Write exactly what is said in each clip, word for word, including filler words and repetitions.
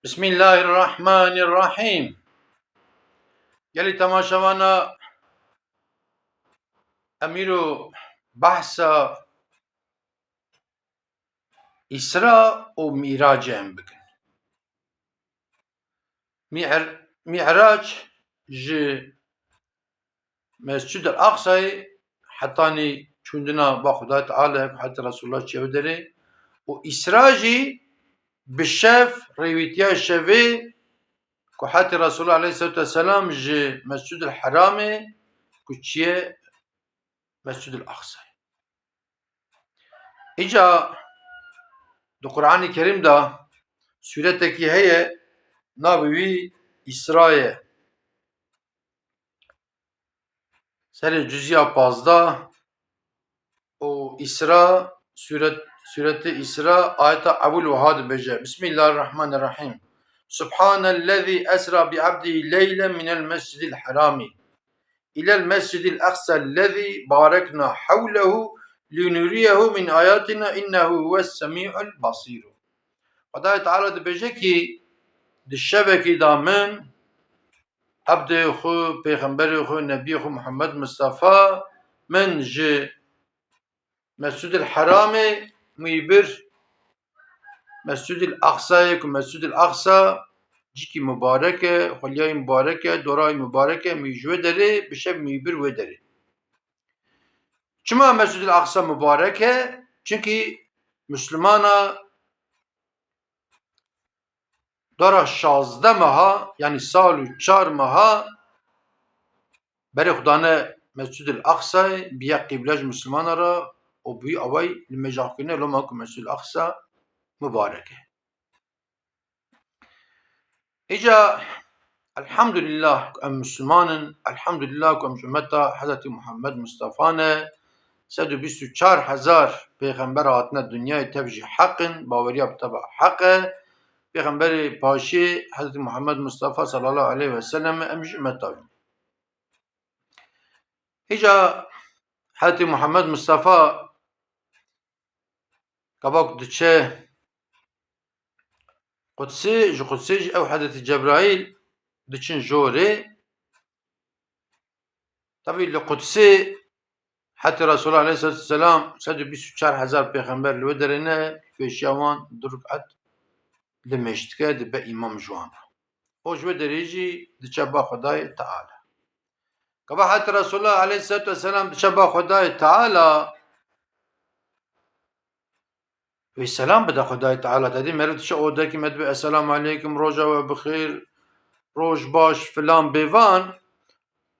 Bismillahirrahmanirrahim. Gelî temaşevana, em îro behsa Îsra û Mîracê em bikin. Mîr-, Mîrac ji Mescid el Aqsayê hetanî çûndina ba Xuda Teala, hetê Resulullah çêwe derê û Îsra jî bi şev, rêwîtiya şevê ku hetê Resulullah aleyhisselatu vesselam ji Mescid el Heramê ku çiye Mescid el Aqsayê. Îca di Quranê Kerîm de sûretekî heye, navê wî Îsra ye. Serê cüziya pazdeh û Îsra, sûret, sûretê Îsra, ayeta ewil wiha dibêje, Bismillahirrahmanirrahim. Subhanellezî esra bi abdî leylen minel mescidil herami ilel mescidil aqsellezî barekna hewlehu linuriyehu min ayatina innehu huves semî'ul basîr. Xwedayê Teala dibêje kî di şevekî de min, ebdê xwe, pêxemberê xwe, nebiyê xwe Muhammed Mustafa, min ji Mescûdil Heramê mîbir Mescûdil Aqsayê ku Mescûdil Aqsa cîkî mubarek e, xweliyayî mubarek e, dorayî mubarek e, mî ji wê derê bi şev mîbir wê derê. Çima Mescûdil Aqsa mubarek e? Çimkî Mislimana dora şazdeh meha, yanî sal û çar meha berê xwe dane Mescûdil Aqsayê, biye qîble ji Mislimana re û bi wî awayî li mêja xwe kirine loma ku Mescûdil Aqsa mubarek e. Îca, elhamdulillah ku em Misliman in, elhamdulillah ku em ji ummeta Hezretî Muhammed Mustafa ne, sed û bîst û çar hezar pêxember hatine dinyayê, tev jî heq in, baweriya bi teva heq e. Pêxemberê paşê Hezretî Muhammed Mustafa sallallahu aleyhi ve sellem e, em ji ummeta wî ne. Îca Hezretî Muhammed Mustafa gava ku diçe Qudsê, ji Qudsê jî ew Hezretî Cebraîl diçin jorê. Tevî li Qudsê hetê Resulullah aleyhisselatu vesselam sed û bîst û çar hezar pêxember li wê derê ne, pêşiya wan du rik'et li mêj dike, dibe îmam ji wan re. O ji wê derê jî diçe ba Xwedayê Teala. Gava hetê Resulullah aleyhisselatu vesselam diçe ba Xwedayê Teala, wê selam bide Xwedayê Teala. Tedî meriv diçe odekî me dibê, "Esselamu aleykum, roja we bi xêr, roj baş, filan bêvan."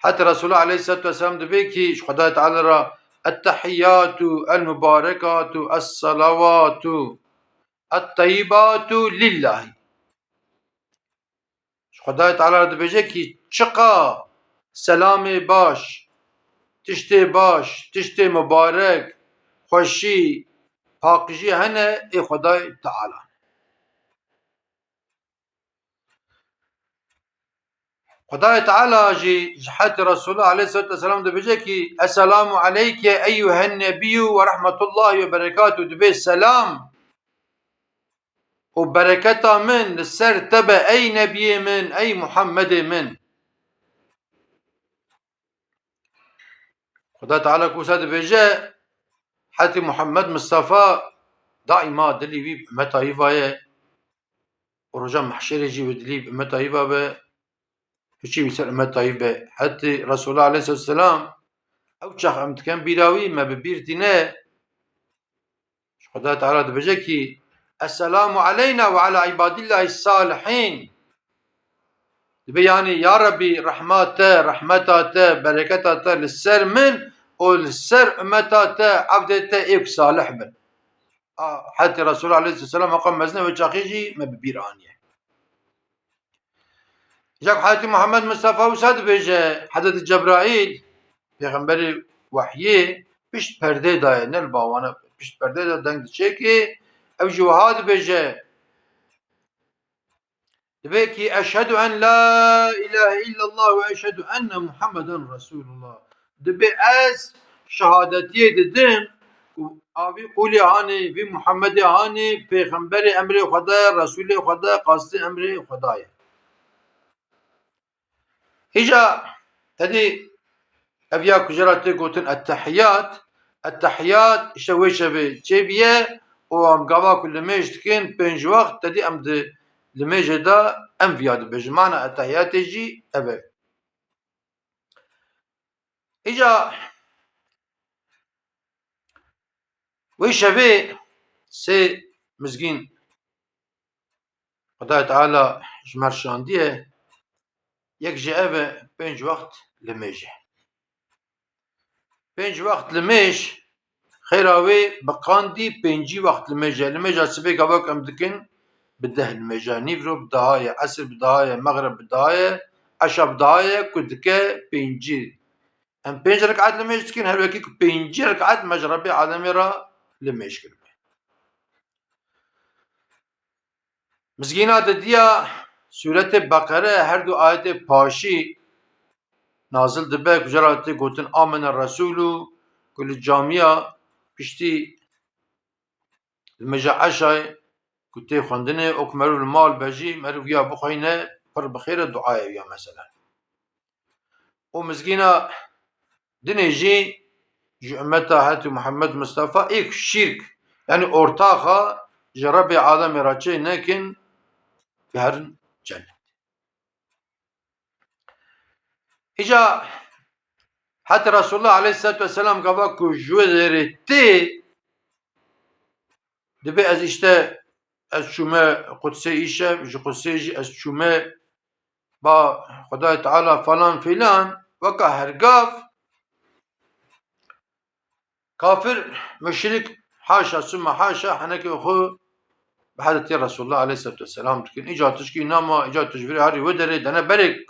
Hetê Resulullah aleyhisselatu vesselam dibê kî ji Xwedayê Teala re, "Ettehiyyatu el mubarekatu es salawatu et teyyibatu lillahi." Ji Xwedayê Teala re dibêje kî çiqa selamê baş, tiştê baş, tiştê mubarek, xweşî, paqijî hene, ê Xwedayê Teala ne. Xwedayê Teala jî ji hetê Resulullah aleyhisselatu vesselam dibêje kî, "Esselamu aleyke eyyuhen nebiyyu ve rahmetullahi ve berekatuhu." Dibê selam û bereketa min li ser te be, ey nebiyê min, ey Muhammedê min. Xuda Teala ku wisa dibêje, hetê Muhammed Mistefa daîma dilî wî bi ummeta wî ve ye û roja mehşerê jî wê dilî bi ummeta wî ve be, hiçî wî ser ummeta wî be. Hetê Resulullah aleyhisselatu vesselam, ew çax em dikin bîra wî, me bi bîr tîne, Xuda Teala dibêje kî, "Esselamu aleyna ve ala ibadillahi salihîn." Dibê, yanî, ya Rebî, rehma te, rehmeta te, bereketa te li ser min û li ser ummeta te, evdê te ê ku salih bin. A, hetê Resulullah aleyhisselam heqa mezin e, wê çaxê jî me bi bîr aniye. Îca ku Hezretî Muhammed Mistefa wisa dibêje, Hezretî Cebraîl, pêxemberê wehyê, pişt perdê daye, ne li bawana, pişt perdê de deng diçêkê, ew jî wiha dibêje, dibê kî, "Eşhedü en la ilahe illallah ve eşhedü enne Muhammeden Resulullah." Dibê ez şehadetiyê didim, ku a vî qûlê hanê, vî Muhammedê hanê, pêxemberê emrê Xweda ye, Resûlê Xweda ye, qastê emrê Xweda ye. Hîja tedî ev ya ku jê re tê gotin ettehiyat, ettehiyat işte wê şevê çêbîye û em gava ku limêj dikin pênc wext tedî em di limêjê de em viya dibêjin. Mana ettehiyatê jî ev e. Îca wê şevê sê mizgîn Xwedayê Teala ji me şandiye, yek ji ev e pênc wext limêj e. Pênc wext limêj, xêra wê bi qandî pêncî wext limêj e. Limêja sibê gava ku em dikin, bi deh limêj e. Nîvro bi daha ye, esir bi daha ye, mexreb bi daha ye, eşa bi daha ye ku dike pêncî. Em pênc rekat limêj dikin, her wekî ku pêncî rekat me ji Rebbê alemê re limêj kiribe. Mizgîna didiya sûretê Beqere her du ayetê paşî nazil dibe, ku jê re tê gotin amene resûlû, ku li camiya piştî limêja eşayê ku tê xwendinê û ku meriv li mal be jî meriv ya bixweyne pir bi xêr e, duaya ya mesela. Û mizgîna dinê jî ji ummeta Hezretî Muhammed Mustafa êk şîrk, yanî ortaxa ji Rebbê alemê re çê nekin, biherin cennet. Îca heta Resulullah aleyhissalatu vesselam gava ku ji wê derê tê, dibê ez işte, ez çûme Qudsê îşev, ji Qudsê jî ez çûme ba Xwedayê Teala falan filan, weka hergav, kafir, muşrik, haşa sümme haşa, henekê xwe bi Hezretî Resulullah aleyhissalatu vesselam dikin. Îca tişkî nama, îca tu ji vir herî wê derê dene berê,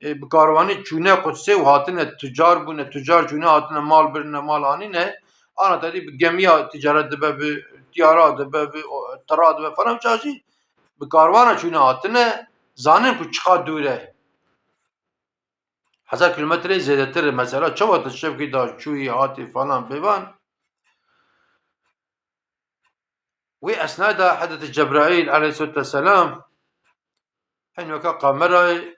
e, bi karwanî çûne Qudsê û hatine tucar bûne, tucar çûne hatine mal birine, mal anîne. Ana tedî bi gemiya ticaret dibe, bi tiyara dibe, bi o, tira dibe falan, çaxî bi karwana çûne hatine, zanin ku çiqa dûr e. Hezar kilometreyê zêdetir e mesela. Çawa tu şevkî da çûyî, hatî falan bêvan. Wê esnada Hezretî Cebraîl aleyhissalatu vesselam, eyn weka kamerayê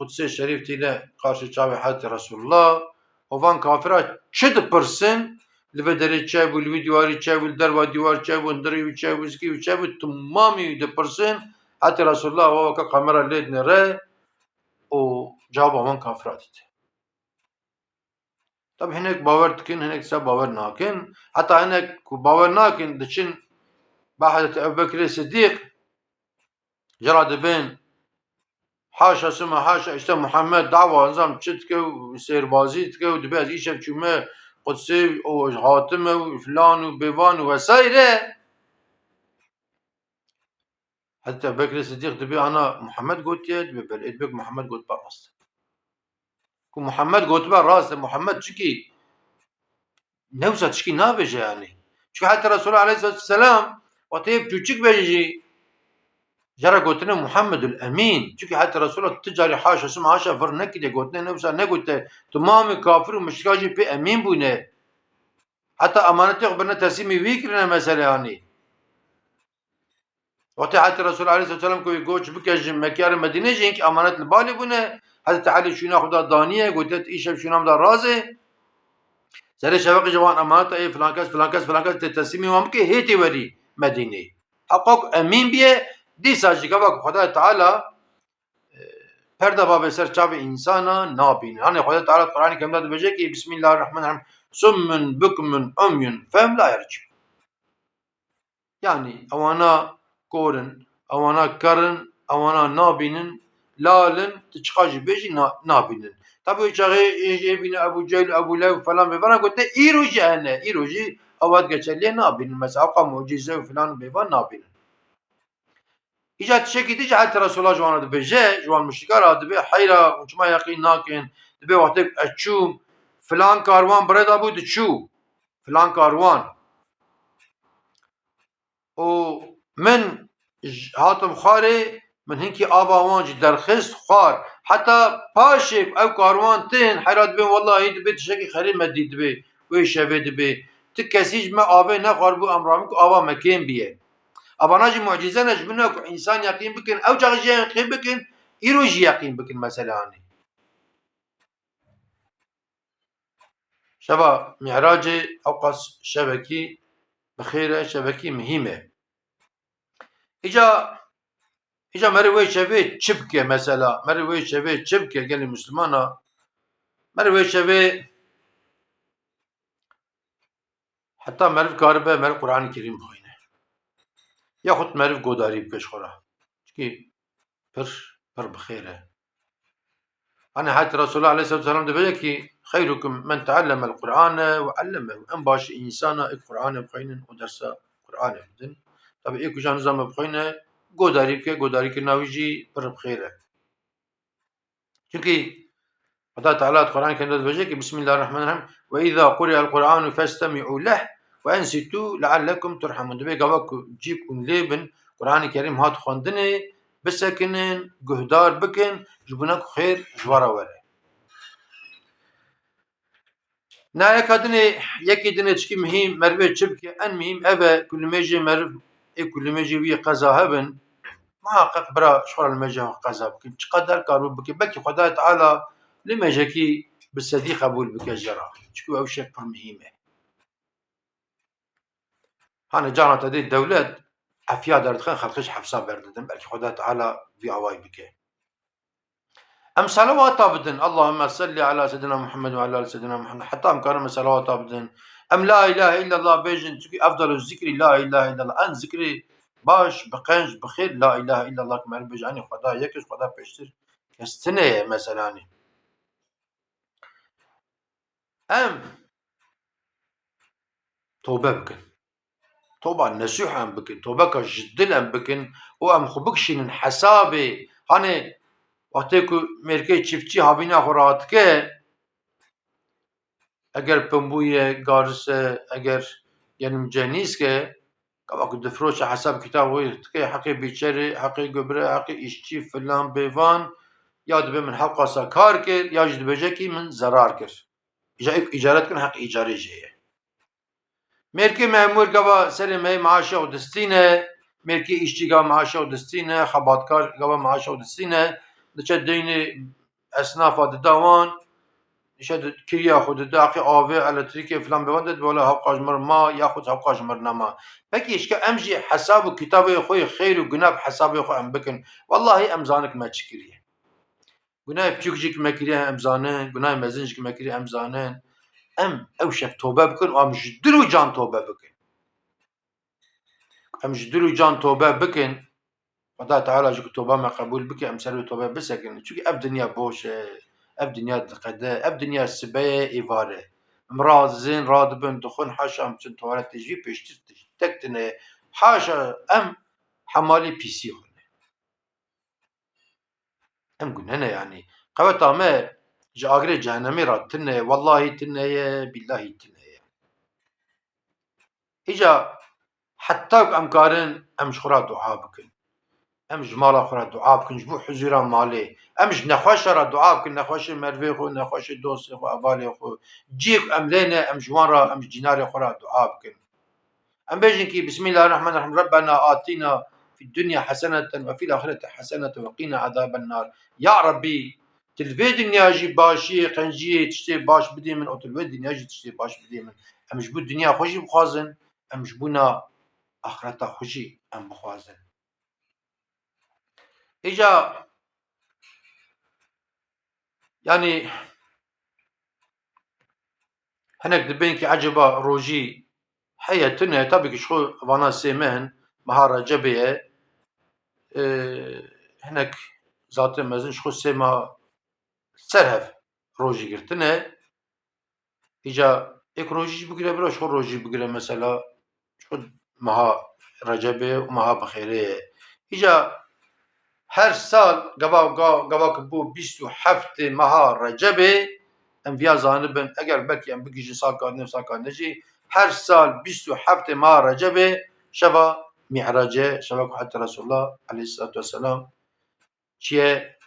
Qudsê Şerîf tîne qarşî çavê Hezretî Resulullah û van kafira çi dipirsin, li vê derê çi bû, li vî dîwarî çi bû, li derva dîwar çi bû, hundirê wî çi bû, zikî wî çi bû, timamî wî dipirsin, Hezretî Resulullah wa weka kamera lê dinêre û cevaba wan kafira dide. Tabi hinek bawer dikin, hinek dîsa bawer nakin. Heta hinek ku bawer nakin, diçin ba Hezretî Ebubekirê Sidîq, jê re dibên, haşa sümme haşa, işte Muhammed dawa nizam çi dike û sêrbazî dike û dibê ez îşev çûme Qudsê û hatime û filan û bêvan û vesaire. Heta Bekirê Sidîq dibê ana Muhammed gotiye, dibê belê, dibê ku Muhammed gotibe rast e. Ku Muhammed gotibe rast e, Muhammed çikî ne wisa tişkî nabêje yanî. Çunke heta Resulullah aleyhissalatu vesselam wextê yê piçûçik be jî jê re gotine Muhammedul Emîn. Çunke heta Resulullah tu carî haşa sümme haşa vir nekiriye, gotine ne wisa negote. Timamê kafir û muşrika jî pê emîn bûne. Heta emanetê xwe birine teslîmî wî kirine mesela yanî. Wextê Hezretî Resul aleyhisselam ku wî goç bike ji Mekke re Medîne jî hinkî emanet li balê bûne. Hezretî Elî şûna xwe da daniye, gotiye, tu îşev şûna min da razê. Serê şeveqê ji wan emaneta ê filan kes, filan kes, filan kes tê teslîmî wan bike, hê tê werî Medînê. Heqa ku emîn biye, dîsa jî gava ku Xwedayê Teala, e, perda bavê ser çavê însana nabîne. Hanê Xwedayê Teala di Qur'anê Kerim de dibêje ki, Bismillahirrahmanirrahim, summun bukmun umyun fehum la yercîun. Yanî ewana kor in, ewana ker in, ewana nabînin, lal in, tu çiqa jî bêjî na-, nabînin. Tabi wê çaxê ê, ê bîne Ebû Cehil, Ebû Leheb falan bêvan, gotine îro jî hene, îro jî ew hat geçerliyê nabînin. Mesela ew qa mucîze û filan bêvan nabînin. Îca tiştekî dî jî heta Resulullah ji wan re dibêje, ji wan muşrika re dibê, heyra, hûn çima yeqîn nakin, dibê wextê ez çûm, filan karwan bi rê de bû diçû. Filan karwan. Û min j-, hatim xwarê, min hinkî ava wan jî derxist xwar. Heta paşê ew karwan tên, hera dibên, wellahî dibê tiştekî xerî me dî dibê, wê şevê dibê. Ti kesî ji me avê nexwaribû, em rabin ku ava me kêm biye. Evana jî mucîze ne ji bin ku însan yeqîn bikin, ew çax jî yeqîn bikin, îro jî yeqîn bikin, mesela, hanî. Şeva Mî'racê ewqas şevekî bi xêr e, şevekî muhîm e. Îca, îca merê wê şevê çi bike mesela? Merê wê şevê çi bike gelê Mislimana? Merê wê şevê heta meriv karibe, meriv Qur'anê Kerîm bixwîne. Yaxud meriv godarî bike ji xwe re. Çikî pir, pir bi xêr e. Hani heta Resulullah aleyhissalatu vesselam dibêje ki, "Xeyrukum men teallemel Qur'ane ve allemehu." En baş însana ê Qur'anê bixwînin û dersa Qur'anê bidin. Tabi ê ku jî nizame bixwîne, godarî bike, godarîkirina wî jî pir bi xêr e. Çunkî Xweda Teala di Qur'an Kerîm de dibêje ki, "Bismillahirrahmanirrahim. Ve izâ quri'el Qur'anu festemi'u leh ve ensitû leallekum turhemun." Dibê gava ku cîk hûn lê bin, Qur'anê Kerîm hat xwendinê, bisekinin, guhdar bikin, ji bona ku xêr ji we re were. Na yeka dinê, yekê dinê çikî muhîm, merivê çi bike, en muhîm ev e ku limêjê meriv, ê ku limêjê wî qeza hebin, muhaqqeq bira ji xwe re limêja xwe qeza bikin. Çiqeder karibû bike, belkî Xwedayê Teala limêjekî bi sedî qebûl bike jê re. Çiku ew şek pir muhîm e. Hani cana te dê dewlet efiya derdixin, xelkê ji hefsa berdidin. Belkî Xwedayê Teala vî awayî bike. Em selawata bidin. Allahümme salli ala seyyidina Muhammed ve ala ali seyyidina Muhammed. Heta em karin em selawata bidin. Em la ilahe illallah bêjin. Çünkü efdalu zikri la ilahe illallah. En zikri baş, bi qenc, bi xêr la ilahe illallah ki meriv bêje. Hani Xweda yek e, Xweda pêştir kes tine ye mesela, hani. Em tobe bikin. Toba nesûh em bikin. Tobeka ji dil em bikin û em xwe bikişînin hesabê. Hani wextê ku mêrkê çiftçî havîna xwe radike, eger pimbû ye, garis e, eger genim cenîsk e, gava ku difiroşe hesab kitab wê dike, heqê bîçerê, heqê gubire, heqê îşçî, filan, bêvan, ya dibê min hewqasa kar kir, ya jî dibêje kî min zerar kir. Îca, îcaret kin heq îcarê jê ye. Mêrkê memûr gava serê me maaşa xwe distîne, mêrkê îşçî gava maaşa xwe distîne, xebatkar gava maaşa xwe distîne, diçe deynê esnafa dida wan, îşe di-, kiriya xwe dide, heqê avê, elektrîkê filan bêvan de, wela hewqa ji mir ma, yaxud hewqa ji mir nema. Pekî îşke em jî hesab û kitabê xwe yê xêr û guna bi hesabê xwe em bikin. Wellahî em zanik me çi kiriye. Gunahê piçûk jî ki me kiriye em zanin, gunahê mezin jî ki me kiriye em zanin. Em ew şev tobe bikin û em ji dil û can tobe bikin. Em ji dil û can tobe bikin, Xweda Teala jî ku toba me qebûl bike, em ser wê tobe bisekin. Çunkî ev dinya boş e, ev dinya diqede, ev dinya sibe ye, êvar e. Em razin, radibin, dixwin, haşa em çin tuwaletê jî pêştir tiştek tine ye. Haşa em hemalî pîsî xwe ne. Em gune ne yanî. Qeweta me ji agirê cehenemê re tune ye, wellahî tune ye, bîllahî tune ye. Îca heta ku em karin, em ji xwe re dua bikin. Em ji mala xwe re dua bikin, ji bo huzûra malê. Em ji nexweşa re dua bikin, nexweşê merivê xwe, nexweşê dostê xwe, hevalê xwe. Cihê ku em lê ne, em ji wan re, em ji cînarê xwe re dua bikin. Em bêjin kî, Bismillahirrahmanirrahim, Rabbena atina fid dunya haseneten ve fil ahireti haseneten ve qina azaben nar. Ya Rabbî, tu li vê dinya jî başiyê, qenciyê, tiştê baş bidê min, û tu li vê dinya jî tiştê baş bidê min. Em ji bo dinya xwe jî bixwazin, em ji bona axireta xwe jî em bixwazin. Îca, yanî, hinek dibên ki eceba rojî heye tune, tabii ki ji xwe vana sê meh in, meha Recebê ye. Ee, hinek zatê mezin ji xwe sê meha ser hev rojî girtine. Îca êk rojî jî bigire bira, ji xwe rojî bigire mesela, ji xwe meha Recebê û meha bi xêrê ye. Îca her sal gava, ga-, gava ki bû bîst û heftê meha Recebê, em viya zanibin, eger belkî em bigihîjin salka din, salka din jî, her sal bîst û heftê meha Recebê şeva Mî'racê, şeva ku heta Resulullah aleyhisselatu vesselam çiye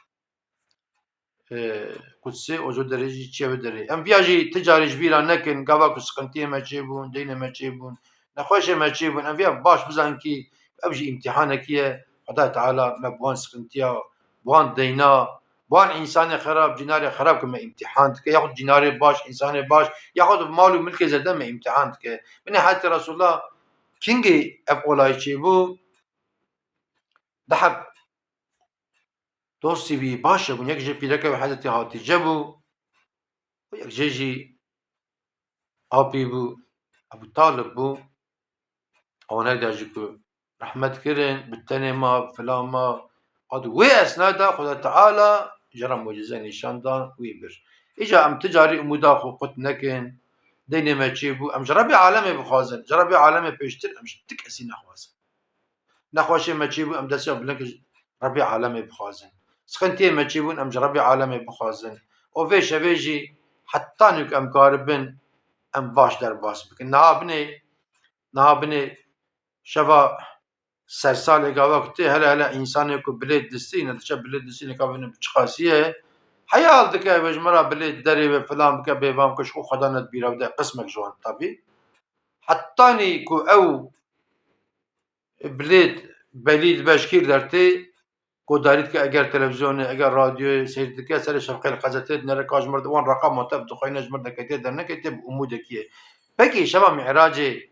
e, qudsê, ojo derê jî çiye wê derê. Em viya jî ti carî ji bîra nekin, gava ku siqintiyê me çêbûn, deynê me çêbûn, nexweşê me çêbûn, em viya baş bizan kî ev jî îmtîhanekî ye. Xwedayê Teala me bi wan siqintiya, bi wan deyna, bi wan însanê xerab, cînarê xerab ku me îmtîhan dike, yaxud cînarê baş, însanê baş, yaxud bi mal û milkê zêde me îmtîhan dike. Binê heyatê Resulullah kingê ev olayê çêbû? Di heb dostî wî baş hebûn. Yek jê pîreke wî Hezretî Hatîce bû û yek jê jî apî bû, Ebû Talib bû. Ew neyda jî ku rehmet kirin, bi tenê ma, filan ma. Hat wê esnada Xweda Teala ji re mucîze nîşan dan, wî bir. Îca em ti carî umûda xwe qut nekin. Deynê me çêbû, em ji Rebê alemê bixwazin. Ji Rebê alemê pêştir em ji ti kesî nexwazin. Nexweşê me çêbû, em destê bilind ji Rebê alemê bixwazin. Sixintiyê me çêbûn, em ji Rebê alemê bixwazin. Û vê şevê jî hetanî ku em karibin, em baş derbas bikin. Niha binê, niha binê şeva sersalê gava ku tê hele hele însanê ku bilêt distîne, diçe bilêt distîne ka bibîne bi çiqasî ye. Heyal dike wê ji me re bilêt derê wê filan bike, bêvan bike, ji xwe Xweda ne di bîra wî de, qismek ji wan tabî. Hetanî ku ew bilêt belî dibe ji kîr dertê, godarî dike, eger televîzyonê, eger radyoyê seyr dike, serê şefqê li qezetê dinere ka ji mir de wan reqama te bi dixweyne ji mir deketiye derneketiye bi umûdekî ye. Pekî şeva Mî'racê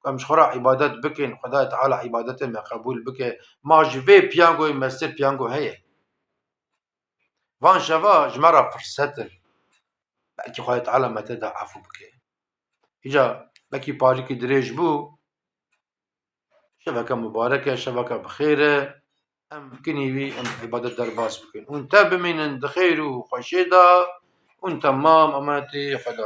ku em ji xwe re îbadet bikin, Xwedayê Teala îbadetê me qebûl bike, ma ji vê piyangoyê mestir piyango heye? Van şeva ji me re firset in. Belkî Xwedayê Teala me tê de efû bike. Îca belkî parîkî dirêj bû, şeveke mubarek e, şeveke bi xêr e. Em kinî wî, em îbadet derbas bikin. Hûn te bimînin di xêr û xweşiyê de, hûn temam emanetê Xweda.